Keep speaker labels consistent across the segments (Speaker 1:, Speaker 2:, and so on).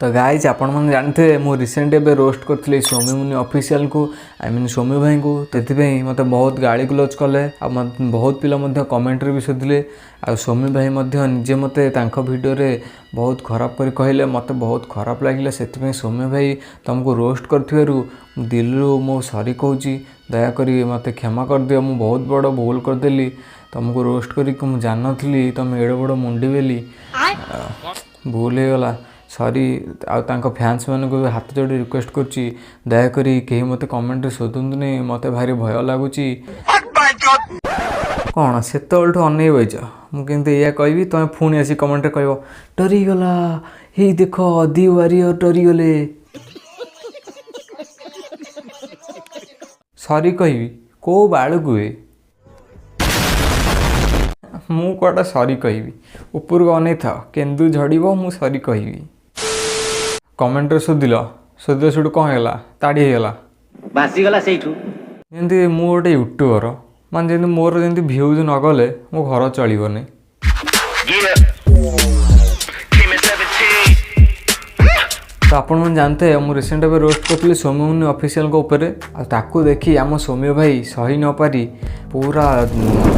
Speaker 1: ତ ଗାଇଜ୍, ଆପଣମାନେ ଜାଣିଥିବେ, ମୁଁ ରିସେଣ୍ଟ ଏବେ ରୋଷ୍ଟ କରିଥିଲି ସୌମ୍ୟ ମୁନି ଅଫିସିଆଲକୁ, I mean Soumya ଭାଇଙ୍କୁ। ସେଥିପାଇଁ ମୋତେ ବହୁତ ଗାଳି ଗୁଲଜ କଲେ ଆଉ ବହୁତ ପିଲା ମଧ୍ୟ କମେଣ୍ଟରେ ବି ଶୋଧିଲେ। ଆଉ ସୌମ୍ୟ ଭାଇ ମଧ୍ୟ ନିଜେ ମୋତେ ତାଙ୍କ ଭିଡ଼ିଓରେ ବହୁତ ଖରାପ କରି କହିଲେ। ମୋତେ ବହୁତ ଖରାପ ଲାଗିଲା। ସେଥିପାଇଁ ସୌମ୍ୟ ଭାଇ, ତୁମକୁ ରୋଷ୍ଟ କରିଥିବାରୁ ଦିଲରୁ ମୁଁ ସରି କହୁଛି। ଦୟାକରି ମୋତେ କ୍ଷମା କରିଦିଅ। ମୁଁ ବହୁତ ବଡ଼ ଭୁଲ କରିଦେଲି ତୁମକୁ ରୋଷ୍ଟ କରିକି। ମୁଁ ଜାଣିନଥିଲି ତୁମେ ଏଡ଼େ ବଡ଼ ମୁଣ୍ଡି ବୋଲି। ଭୁଲ ହେଇଗଲା, ସରି। ଆଉ ତାଙ୍କ ଫ୍ୟାନ୍ସ ମାନଙ୍କୁ ବି ହାତ ଯୋଡ଼ି ରିକ୍ୱେଷ୍ଟ କରୁଛି, ଦୟାକରି କେହି ମୋତେ କମେଣ୍ଟରେ ଶୋଧନ୍ତୁନି। ମୋତେ ଭାରି ଭୟ ଲାଗୁଛି। କ'ଣ ସେତେବେଳଠୁ ଅନେଇ ବଇଛ, ମୁଁ କିନ୍ତୁ ଏଇଆ କହିବି, ତୁମେ ପୁଣି ଆସି କମେଣ୍ଟରେ କହିବ, ଡରିଗଲା, ହେଇ ଦେଖ, ଦି ୱାରିୟର ଡରିଗଲେ। ସରି କହିବି କେଉଁ ବାଳକୁ ହୁଏ? ମୁଁ କୁଆଡ଼େ ସରି କହିବି? ଉପରକୁ ଅନେଇଥାଅ, କେନ୍ଦୁ ଝଡ଼ିବ, ମୁଁ ସରି କହିବି। କମେଣ୍ଟରେ ଶୋଧିଲ, ଶୋଧିଲ, ସେଠୁ କ'ଣ ହେଇଗଲା? ତାଡ଼ି ହେଇଗଲା।
Speaker 2: ଭାସିଗଲା ସେଇଠୁ।
Speaker 1: ଯେମିତି ମୁଁ ଗୋଟେ ୟୁଟ୍ୟୁବର, ମାନେ ଯେମିତି ମୋର ଯେମିତି ଭ୍ୟୁଜ୍ ନଗଲେ ମୋ ଘର ଚଳିବନି।
Speaker 3: Yeah. Came at 17.
Speaker 1: ତ ଆପଣମାନେ ଜାଣିଥିବେ, ମୁଁ ରିସେଣ୍ଟ ଏବେ ରୋଷ୍ଟ କରିଥିଲି ସୌମ୍ୟମୁନି ଅଫିସିଆଲଙ୍କ ଉପରେ। ଆଉ ତାକୁ ଦେଖି ଆମ ସୌମ୍ୟ ଭାଇ ସହି ନପାରି ପୁରା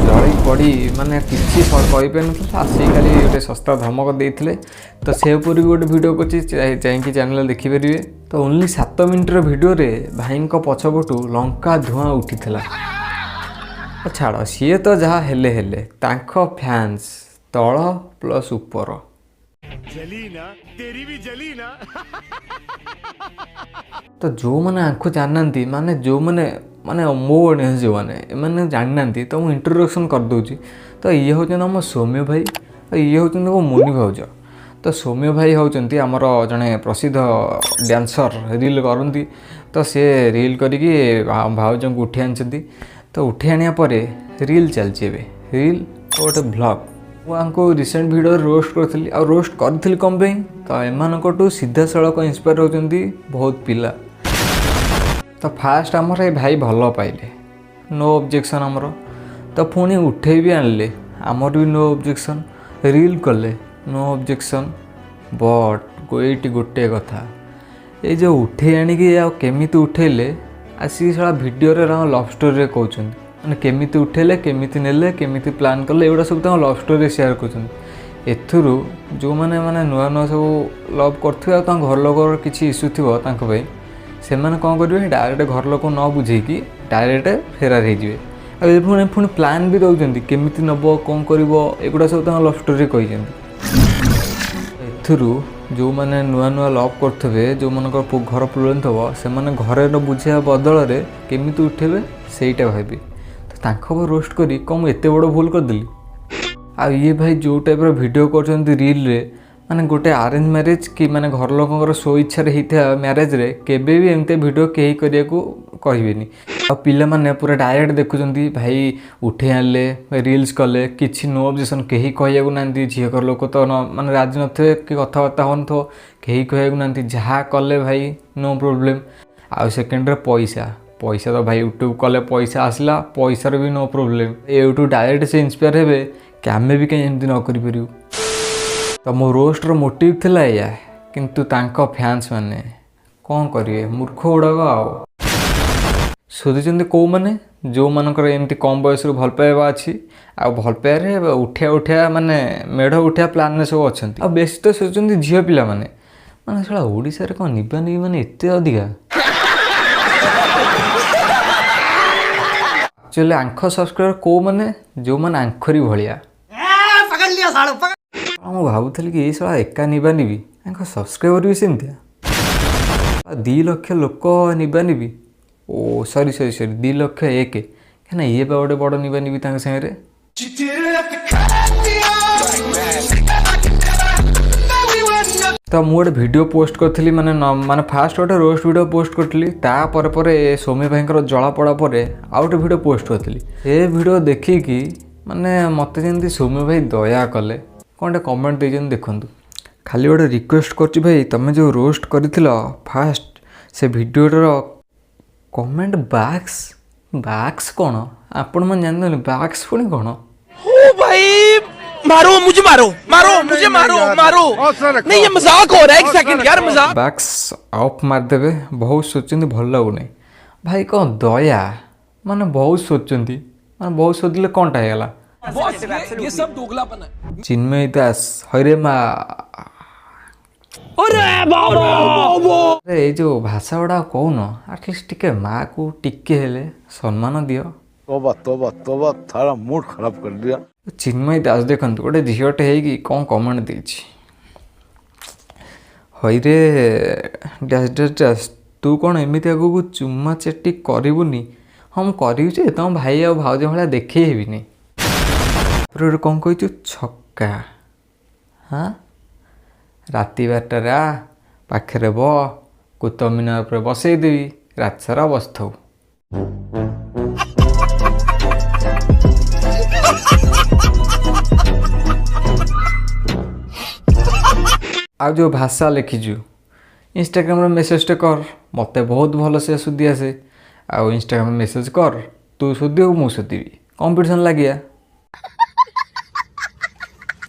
Speaker 1: ଜଳି ପଡ଼ି, ମାନେ କିଛି କହିପାରିନଥିଲେ। ଆସିକି ଖାଲି ଗୋଟେ ଶସ୍ତା ଧମକ ଦେଇଥିଲେ। ତ ସେ ଉପରେ ବି ଗୋଟେ ଭିଡ଼ିଓ କରିଛି, ଯାଇକି ଚ୍ୟାନେଲ୍ ଦେଖିପାରିବେ। ତ ଓନ୍ଲି 7 ମିନିଟ୍ର ଭିଡ଼ିଓରେ ଭାଇଙ୍କ ପଛପଟୁ ଲଙ୍କା ଧୂଆଁ ଉଠିଥିଲା। ଛାଡ଼, ସିଏ ତ ଯାହା ହେଲେ ହେଲେ, ତାଙ୍କ ଫ୍ୟାନ୍ସ ତଳ ପ୍ଲସ୍ ଉପର।
Speaker 3: जली ना, तेरी भी जली ना।
Speaker 1: ତ ଯେଉଁମାନେ ଆଙ୍କୁ ଜାଣିନାହାନ୍ତି, ମାନେ ଯେଉଁମାନେ, ମାନେ ମୋ ଅଡ଼ିଏନ୍ସ ଯେଉଁମାନେ, ଏମାନେ ଜାଣିନାହାନ୍ତି, ତ ମୁଁ ଇଣ୍ଟ୍ରୋଡକ୍ସନ୍ କରିଦେଉଛି। ତ ଇଏ ହେଉଛନ୍ତି ଆମ ସୌମ୍ୟ ଭାଇ ଆଉ ଇଏ ହେଉଛନ୍ତି ମୋ ମୁନି ଭାଉଜ। ତ ସୌମ୍ୟ ଭାଇ ହେଉଛନ୍ତି ଆମର ଜଣେ ପ୍ରସିଦ୍ଧ ଡ୍ୟାନ୍ସର, ରିଲ୍ କରନ୍ତି। ତ ସିଏ ରିଲ୍ କରିକି ଭାଉଜଙ୍କୁ ଉଠେଇ ଆଣିଛନ୍ତି। ତ ଉଠେଇ ଆଣିବା ପରେ ରିଲ୍ ଚାଲିଛି ଏବେ, ରିଲ୍ ଆଉ ଗୋଟେ ଭ୍ଲଗ୍। ମୁଁ ଆଙ୍କୁ ରିସେଣ୍ଟ ଭିଡ଼ିଓରେ ରୋଷ୍ଟ କରିଥିଲି। ଆଉ ରୋଷ୍ଟ କରିଥିଲି କ'ଣ ପାଇଁ? ତ ଏମାନଙ୍କଠୁ ସିଧାସଳଖ ଇନ୍ସପାୟାର ହେଉଛନ୍ତି ବହୁତ ପିଲା। ତ ଫାଷ୍ଟ ଆମର ଏ ଭାଇ ଭଲ ପାଇଲେ, ନୋ ଅବଜେକ୍ସନ୍ ଆମର। ତ ପୁଣି ଉଠେଇ ବି ଆଣିଲେ, ଆମର ବି ନୋ ଅବଜେକ୍ସନ୍। ରିଲ୍ କଲେ, ନୋ ଅବଜେକ୍ସନ୍। ବଟ୍ ଏଇଠି ଗୋଟିଏ କଥା, ଏଇ ଯେଉଁ ଉଠେଇ ଆଣିକି ଆଉ କେମିତି ଉଠେଇଲେ, ଆସିକି ଶଳା ଭିଡ଼ିଓରେ ତାଙ୍କ ଲଭ୍ ଷ୍ଟୋରିରେ କହୁଛନ୍ତି। ମାନେ କେମିତି ଉଠେଇଲେ, କେମିତି ନେଲେ, କେମିତି ପ୍ଲାନ୍ କଲେ, ଏଗୁଡ଼ା ସବୁ ତାଙ୍କ ଲଭ୍ ଷ୍ଟୋରିରେ ସେୟାର କରୁଛନ୍ତି। ଏଥିରୁ ଯେଉଁମାନେ ମାନେ ନୂଆ ନୂଆ ସବୁ ଲଭ୍ କରୁଥିବେ ଆଉ ତାଙ୍କ ଘର ଲୋକର କିଛି ଇସ୍ୟୁ ଥିବ ତାଙ୍କ ପାଇଁ, ସେମାନେ କ'ଣ କରିବେ? ଡାଇରେକ୍ଟ ଘର ଲୋକଙ୍କୁ ନ ବୁଝେଇକି ଡାଇରେକ୍ଟ ଫେରାର ହେଇଯିବେ। ଆଉ ଏ ପୁଣି ପୁଣି ପ୍ଲାନ୍ ବି ଦେଉଛନ୍ତି, କେମିତି ନେବ, କ'ଣ କରିବ, ଏଗୁଡ଼ା ସବୁ ତାଙ୍କ ଲଭ୍ ଷ୍ଟୋରିରେ କହିଛନ୍ତି। ଏଥିରୁ ଯେଉଁମାନେ ନୂଆ ନୂଆ ଲଭ୍ କରୁଥିବେ, ଯେଉଁମାନଙ୍କର ଘର ପ୍ରୋବ୍ଲେମ୍ ଥିବ, ସେମାନେ ଘରେ ନ ବୁଝେଇବା ବଦଳରେ କେମିତି ଉଠେଇବେ ସେଇଟା ଭାବିବେ। ତ ତାଙ୍କ ଉପରେ ରୋଷ୍ଟ କରି କ'ଣ ମୁଁ ଏତେ ବଡ଼ ଭୁଲ କରିଦେଲି? ଆଉ ଇଏ ଭାଇ ଯେଉଁ ଟାଇପ୍ର ଭିଡ଼ିଓ କରୁଛନ୍ତି ରିଲ୍ରେ, ମାନେ ଗୋଟେ ଆରେଞ୍ଜ ମ୍ୟାରେଜ୍ କି ମାନେ ଘର ଲୋକଙ୍କର ସ୍ୱ ଇଚ୍ଛାରେ ହେଇଥିବା ମ୍ୟାରେଜ୍ରେ କେବେ ବି ଏମିତି ଭିଡ଼ିଓ କେହି କରିବାକୁ କହିବେନି। ଆଉ ପିଲାମାନେ ପୁରା ଡାଇରେକ୍ଟ ଦେଖୁଛନ୍ତି, ଭାଇ ଉଠେଇ ଆଣିଲେ, ରିଲ୍ସ କଲେ, କିଛି ନୋ ଅବଜେକ୍ସନ୍, କେହି କହିବାକୁ ନାହାନ୍ତି। ଝିଅ ଘର ଲୋକ ତ ନ ମାନେ ରାଜି ନଥିବେ କି କଥାବାର୍ତ୍ତା ହେଉନଥିବ, କେହି କହିବାକୁ ନାହାନ୍ତି। ଯାହା କଲେ ଭାଇ ନୋ ପ୍ରୋବ୍ଲେମ୍। ଆଉ ସେକେଣ୍ଡରେ ପଇସା। ପଇସା ତ ଭାଇ ୟୁଟ୍ୟୁବ୍ କଲେ ପଇସା ଆସିଲା, ପଇସାର ବି ନୋ ପ୍ରୋବ୍ଲେମ୍। ଏଇଠୁ ଡାଇରେକ୍ଟ ସେ ଇନ୍ସପାୟାର ହେବେ କି ଆମେ ବି କାହିଁ ଏମିତି ନ କରିପାରିବୁ? ତ ମୋ ରୋଷ୍ଟର ମୋଟିଭ୍ ଥିଲା ଏଇଆ। କିନ୍ତୁ ତାଙ୍କ ଫ୍ୟାନ୍ସ ମାନେ କ'ଣ କରିବେ? ମୂର୍ଖ ଗୁଡ଼ାକ ଆଉ ଶୋଧୁଛନ୍ତି। କେଉଁମାନେ? ଯେଉଁମାନଙ୍କର ଏମିତି କମ୍ ବୟସରୁ ଭଲ ପାଇବା ଅଛି ଆଉ ଭଲ ପାଇବାରେ ଉଠିଆ ଉଠିଆ, ମାନେ ମେଢ଼ ଉଠିଆ ପ୍ଲାନ୍ରେ ସବୁ ଅଛନ୍ତି। ଆଉ ବେଶୀ ତ ଶୋଧୁଛନ୍ତି ଝିଅ ପିଲାମାନେ। ମାନେ ଶଳା ଓଡ଼ିଶାରେ କ'ଣ ନିବା ନିବି ମାନେ ଏତେ ଅଧିକା? ଆକ୍ଚୁଆଲି ଆଙ୍କ ସବସ୍କ୍ରାଇବର କେଉଁମାନେ? ଯେଉଁମାନେ ଆଙ୍କରି ଭଳିଆ। ମୁଁ ଭାବୁଥିଲି କି ଏଇ ଶଳା ଏକା ନିବା ନିବି, ଆଙ୍କ ସବସ୍କ୍ରାଇବର ବି ସେମିତିଆ। 2 ଲକ୍ଷ ଲୋକ ନିବା ନିବି। ଓ ସରି ସରି ସରି, 2 ଲକ୍ଷ 1। କାହିଁକିନା ଇଏ ବା ଗୋଟେ ବଡ଼ ନିବା ନିବି ତାଙ୍କ ସାଙ୍ଗରେ। ତ ମୁଁ ଗୋଟେ ଭିଡ଼ିଓ ପୋଷ୍ଟ କରିଥିଲି, ମାନେ ମାନେ ଫାଷ୍ଟ ଗୋଟେ ରୋଷ୍ଟ ଭିଡ଼ିଓ ପୋଷ୍ଟ କରିଥିଲି। ତାପରେ ପରେ ସୌମ୍ୟ ଭାଇଙ୍କର ଜଳାପଡ଼ା ପରେ ଆଉ ଗୋଟେ ଭିଡ଼ିଓ ପୋଷ୍ଟ କରିଥିଲି। ସେ ଭିଡ଼ିଓ ଦେଖିକି ମାନେ ମୋତେ ଯେମିତି ସୌମ୍ୟ ଭାଇ ଦୟା କଲେ। କ'ଣ ଗୋଟେ କମେଣ୍ଟ ଦେଇଛନ୍ତି ଦେଖନ୍ତୁ। ଖାଲି ଗୋଟେ ରିକ୍ୱେଷ୍ଟ କରୁଛି ଭାଇ, ତୁମେ ଯେଉଁ ରୋଷ୍ଟ କରିଥିଲ ଫାଷ୍ଟ, ସେ ଭିଡ଼ିଓଟାର କମେଣ୍ଟ ବାକ୍ସ, ବାକ୍ସ କ'ଣ ଆପଣମାନେ ଜାଣିଛନ୍ତି? ବାକ୍ସ ପୁଣି କ'ଣ?
Speaker 4: ओ भाई,
Speaker 2: मारो मुझे, मारो मारो मुझे, मारो मारो। नहीं, ये मजाक हो रहा है, एक सेकंड यार, मजाक।
Speaker 1: ବାକ୍ସ ଅଫ୍ ମାରିଦେବେ। ବହୁତ ଶୋଧୁଛନ୍ତି, ଭଲ ଲାଗୁନି ଭାଇ। କ'ଣ ଦୟା ମାନେ ବହୁତ ଶୋଧୁଛନ୍ତି, ମାନେ ବହୁତ ଶୋଧିଲେ କ'ଣଟା ହେଇଗଲା?
Speaker 2: बॉस, ये सब दोगलापन है।
Speaker 1: ଚିନ୍ମୟୀ ଦାସ, ହଇରେ ମା। ଆରେ, ଏଇ ଯେଉଁ ଭାଷା ଗୁଡ଼ାକ କହୁନ, ଆଟଲିଷ୍ଟ ଟିକେ ମାଆକୁ ଟିକେ ହେଲେ ସମ୍ମାନ ଦିଅ।
Speaker 4: तोबा तोबा तोबा, थारा मूड खराब कर दिया।
Speaker 1: ଚିନ୍ମୟୀ ଦାସ ଦେଖନ୍ତୁ, ଗୋଟେ ଝିଅଟେ ହେଇକି କ'ଣ କମେଣ୍ଟ ଦେଇଛି। ହଇରେ ଡ୍ୟାସ୍ ଡ୍ୟାସ୍ ଡ୍ୟାସ୍, ତୁ କ'ଣ ଏମିତି ଆଗକୁ ଚୁମା ଚାଟି କରିବୁନି? ହଁ, ମୁଁ କରିବି ଯେ ତମ ଭାଇ ଆଉ ଭାଉଜ ଭଳିଆ ଦେଖେଇ ହେବିନି। ତାପରେ ଗୋଟେ କ'ଣ କହିଛୁ? ଛକା, ହଁ, ରାତି 12ଟାରେ ଆ, ପାଖରେ ବ, କୁତବ ମିନାର ଉପରେ ବସେଇଦେବି, ରାତି ସାରା ବସିଥାଉ। ଆଉ ଯେଉଁ ଭାଷା ଲେଖିଛୁ, ଇନଷ୍ଟାଗ୍ରାମରେ ମେସେଜଟେ କର। ମୋତେ ବହୁତ ଭଲସେ ଶୋଧି ଆସେ। ଆଉ ଇନଷ୍ଟାଗ୍ରାମରେ ମେସେଜ କର, ତୁ ଶୋଧିବୁ, ମୁଁ ଶୋଧିବି, କମ୍ପିଟିସନ୍ ଲାଗିଆ।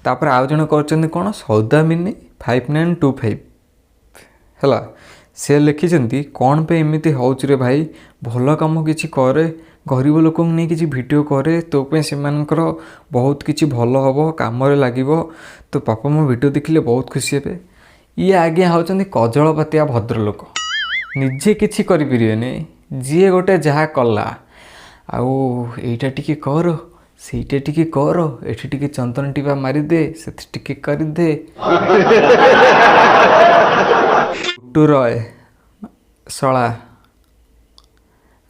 Speaker 1: ତାପରେ ଆଉ ଜଣେ କରିଛନ୍ତି କ'ଣ, ସୌଦାମିନି 5925 ହେଲା। ସେ ଲେଖିଛନ୍ତି, କ'ଣ ପାଇଁ ଏମିତି ହେଉଛି ରେ ଭାଇ? ଭଲ କାମ କିଛି କରେ, ଗରିବ ଲୋକଙ୍କୁ ନେଇ କିଛି ଭିଡ଼ିଓ କରେ, ତୋ ପାଇଁ ସେମାନଙ୍କର ବହୁତ କିଛି ଭଲ ହେବ, କାମରେ ଲାଗିବ। ତୋ ବାପା ମୋ ଭିଡ଼ିଓ ଦେଖିଲେ ବହୁତ ଖୁସି ହେବେ। ଇଏ ଆଜ୍ଞା ହେଉଛନ୍ତି କଜଳପାତିଆ ଭଦ୍ରଲୋକ, ନିଜେ କିଛି କରିପାରିବେନି। ଯିଏ ଗୋଟେ ଯାହା କଲା, ଆଉ ଏଇଟା ଟିକେ କର, ସେଇଟା ଟିକେ କର, ଏଠି ଟିକେ ଚନ୍ଦନ ଟିପା ମାରିଦେ, ସେଠି ଟିକେ କରିଦେ। ଟୁ ରୟ ଶଳା।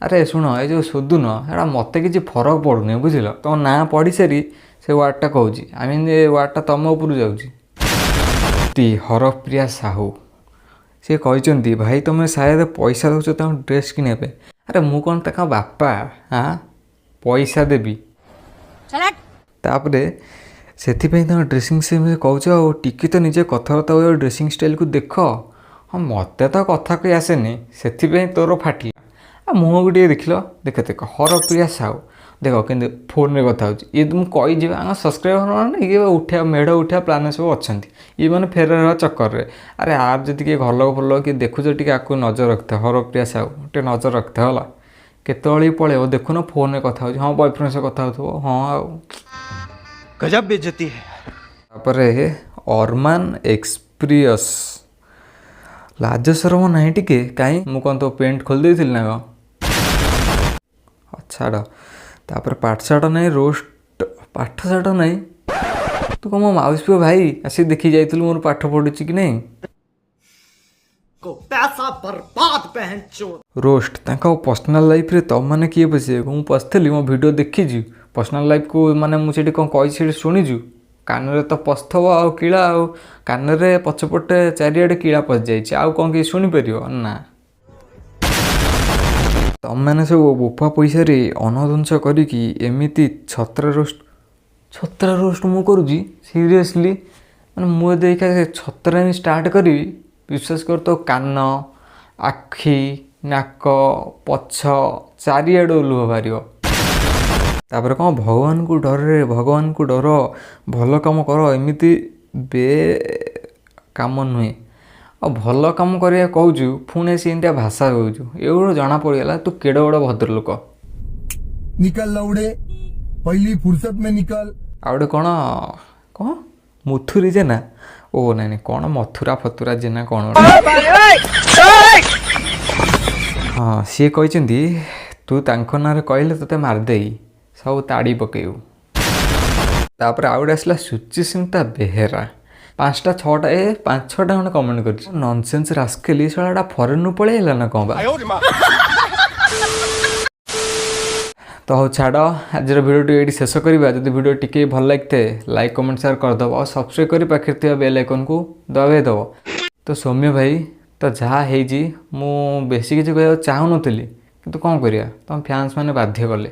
Speaker 1: ଆରେ ଶୁଣ, ଏ ଯେଉଁ ଶୋଧୁନ, ଏଇଟା ମୋତେ କିଛି ଫରକ ପଡ଼ୁନି, ବୁଝିଲ? ତମ ନାଁ ପଢ଼ି ସାରି ସେ ୱାର୍ଡ଼ଟା କହୁଛି, I mean, ଏ ୱାର୍ଡ଼ଟା ତମ ଉପରୁ ଯାଉଛି। ତି ହରପ୍ରିୟା ସାହୁ, ସେ କହିଛନ୍ତି, ଭାଇ, ତୁମେ ସାୟଦ ପଇସା ଦେଉଛ ତାଙ୍କ ଡ୍ରେସ୍ କିଣିବା ପାଇଁ। ଆରେ, ମୁଁ କ'ଣ ତାଙ୍କ ବାପା? ହାଁ, ପଇସା ଦେବି? ତାପରେ ସେଥିପାଇଁ ତାଙ୍କ ଡ୍ରେସିଂ ସେନ୍ସ କହୁଛ, ଆଉ ଟିକେ ତ ନିଜେ କଥାବାର୍ତ୍ତା ହୁଏ, ଡ୍ରେସିଂ ଷ୍ଟାଇଲକୁ ଦେଖ। ହଁ, ମୋତେ ତ କଥା କହି ଆସେନି, ସେଥିପାଇଁ ତୋର ଫାଟିଲା। ଆଉ ମୁହଁକୁ ଟିକେ ଦେଖିଲ, ଦେଖ ଦେଖ, ହରପ୍ରିୟା ସାହୁ, ଦେଖ କିନ୍ତୁ ଫୋନ୍ରେ କଥା ହେଉଛି ଇଏ। ତ ମୁଁ କହିଯିବା ଆମ ସବସ୍କ୍ରାଇବର ମାନେ ଇଏ ଉଠେଇବା, ମେଢ଼ ଉଠେଇବା ପ୍ଲାନ୍ ସବୁ ଅଛନ୍ତି। ଇଏ ମାନେ ଫେରାର ହେବା ଚକ୍କରରେ। ଆରେ, ଆର୍ ଯଦି କିଏ ଘର ଲୋକ ଫର ଲୋକ କିଏ ଦେଖୁଛ, ଟିକେ ଆକୁ ନଜର ରଖିଥା। ହରପ୍ରିୟା ସାହୁ, ଟିକେ ନଜର ରଖିଥା, ହେଲା? କେତେବେଳେ ବି ପଳେଇବ। ଦେଖୁନ, ଫୋନ୍ରେ କଥା ହେଉଛି। ହଁ, ବୟଫ୍ରେଣ୍ଡ ସହ କଥା ହେଉଥିବ। ହଁ, ଆଉ
Speaker 2: गजब बेइज्जती है।
Speaker 1: ତାପରେ ଅରମାନ ଏକ୍ସପ୍ରିୟସ୍, ଲାଜ ସରମ ନାହିଁ ଟିକେ? କାହିଁ, ମୁଁ କ'ଣ ତୋ ପେଣ୍ଟ ଖୋଲି ଦେଇଥିଲି ନା କ'ଣ? ଛାଡ଼। ତାପରେ ପାଠଶାଠ ନାହିଁ, ରୋଷ୍ଟ। ପାଠଶାଠ ନାହିଁ, ତୁ କ'ଣ ମୋ ମାଉସୀ ପୁଅ ଭାଇ? ଆସିକି ଦେଖିକି ଯାଇଥିଲୁ ମୋର ପାଠ ପଢ଼ୁଛି କି ନାହିଁ?
Speaker 5: पैसा बर्बाद, बहन।
Speaker 1: ରୋଷ୍ଟ, ତାଙ୍କ ପର୍ସନାଲ୍ ଲାଇଫ୍ରେ ତମମାନେ କିଏ ପଶିବାକୁ? ମୁଁ ପଶିଥିଲି? ମୋ ଭିଡ଼ିଓ ଦେଖିଛୁ? ପର୍ସନାଲ୍ ଲାଇଫ୍କୁ ମାନେ ମୁଁ ସେଠି କ'ଣ କହିଛି ସେଠି ଶୁଣିଛୁ? କାନରେ ତ ପଶିଥିବ ଆଉ କିଳା, ଆଉ କାନରେ ପଛପଟେ ଚାରିଆଡ଼େ କିଳା ପଶିଯାଇଛି, ଆଉ କ'ଣ କିଏ ଶୁଣିପାରିବ ନା? ତମମାନେ ସବୁ ବୋପା ପଇସାରେ ଅନଧ୍ୱଂସ କରିକି ଏମିତି ଛତ୍ରା ରୋଷ୍ଟ। ଛତ୍ରା ରୋଷ୍ଟ ମୁଁ କରୁଛି? ସିରିୟସଲି, ମାନେ ମୁଁ ଯଦି ଏଇକା ଛତ୍ରା ହିଁ ଷ୍ଟାର୍ଟ କରିବି, ବିଶ୍ୱାସ କର, ତୋ କାନ, ଆଖି, ନାକ, ପଛ ଚାରିଆଡ଼ୁ ଲୁହ ବାହାରିବ। ତାପରେ କ'ଣ, ଭଗବାନଙ୍କୁ ଡରରେ, ଭଗବାନଙ୍କୁ ଡର, ଭଲ କାମ କର, ଏମିତି ବେ କାମ ନୁହେଁ। ଆଉ ଭଲ କାମ କରିବା କହୁଛୁ, ପୁଣି ଆସି ଏମିତିଆ ଭାଷା କହୁଛୁ। ଏଗୁଡ଼ା ଜଣା ପଡ଼ିଗଲା ତୁ କେଡ଼େ ବଡ଼ ଭଦ୍ରଲୋକ।
Speaker 6: निकल लौड़े, पहली फुर्सत में निकल।
Speaker 1: ଆଉ ଗୋଟେ କ'ଣ କ'ଣ ମୁଥୁରୀ ଜେନା, ଓ ନାଇଁ ନାଇଁ, କ'ଣ ମଥୁରା ଫଥୁରା ଜେନା କ'ଣ ଗୋଟେ। ହଁ, ସିଏ କହିଛନ୍ତି, ତୁ ତାଙ୍କ ନାଁରେ କହିଲେ ତୋତେ ମାରିଦେଇ ସବୁ ତାଡ଼ି ପକେଇବୁ। ତାପରେ ଆଉ ଗୋଟେ ଆସିଲା ସୁଚିସ୍ମିତା ବେହେରା, ପାଞ୍ଚଟା ଛଅଟା, ଏ ପାଞ୍ଚ ଛଅଟା ଖଣ୍ଡେ କମେଣ୍ଟ କରିଛି। ନନସେନ୍ସ ରାସ୍କେଲି, ଶଳାଟା ଫରେନ୍ରୁ ପଳେଇ ନା କ'ଣ ବା? ତ ହଉ ଛାଡ଼, ଆଜିର ଭିଡ଼ିଓଟି ଏଇଠି ଶେଷ କରିବା। ଯଦି ଭିଡ଼ିଓ ଟିକେ ଭଲ ଲାଗିଥାଏ, ଲାଇକ୍, କମେଣ୍ଟ, ସେୟାର କରିଦେବ ଆଉ ସବସ୍କ୍ରାଇବ୍ କରି ପାଖରେ ଥିବା ବେଲ୍ ଆଇକନ୍କୁ ଦବାଇ ଦେବ। ତ ସୌମ୍ୟ ଭାଇ, ତ ଯାହା ହେଇଛି, ମୁଁ ବେଶୀ କିଛି କହିବାକୁ ଚାହୁଁନଥିଲି, କିନ୍ତୁ କ'ଣ କରିବା, ତୁମ ଫ୍ୟାନ୍ସ ମାନେ ବାଧ୍ୟ କଲେ।